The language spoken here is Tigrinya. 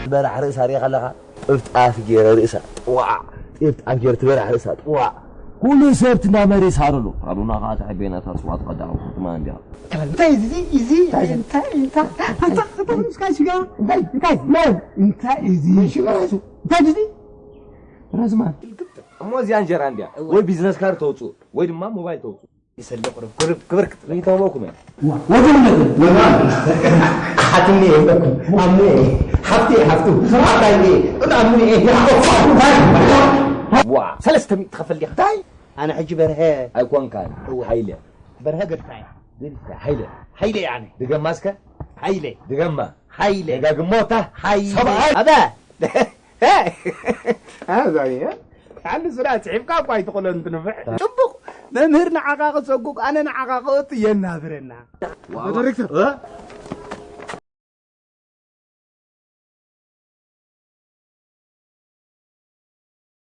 ትበላዕ ርእሳ ሪኻ ኣለኻ? ጥፍጣፍ ገይረ ርእሳ ጥዋዕ፣ ጥፍጣፍ ገይረ ትበላዕ ርእሳ ጥዋዕ። ኩሉ ሰብ ትናመሪሳ ኣሎ። ኣሉና ከዓ ተሐቤና ታስዋ ትቐዳቑ ትማ እንዲያ። እንታይ እዚ እዚ እንታይ እንታይ እንታይ እንታይ እንታይ እንታይ እዚ ሽጋራ? እንታይ እንታይ መን እንታይ እዚ ሽጋራ? እንታይ እዚ ረዝማን? እሞ እዚኣ እንጀራ እንዲያ ወይ ቢዝነስ ካርድ ተውፅኡ ወይ ድማ ሞባይል ተውፅኡ። ይሰለ ቁርብ ቁርብ ክብር ክትብል ይተውበኩም እያ። ወገን ለኩም ለማን ሓትኒ የለኩም ኣምኒ ሓፍቲ ሓፍቱ ሓፍታይ እምኒ ኣምኒ ዋ ሰለስተ ሚእቲ ትኸፈል ዲኻ? ታይ ኣነ ሕጂ በርሀ ኣይኮንካን። እወ። ሓይለ በርሀ ገድፋ እያ። ሓይለ ሓይለ እያ ኣነ። ድገማ እስከ። ሓይለ ድገማ። ሓይለ ደጋግሞታ። ሓይለ ሰብኣይ ኣበ ኣዛየ ሓሊ ስራ ጽሒፍካ እኳ ኣይትኽእሎን ትንፍዕ። ጽቡቕ መምህር ንዓኻ ክጸጉብ ኣነ ንዓኻ ክእቱ የናብረና። ዳይሬክተር እ?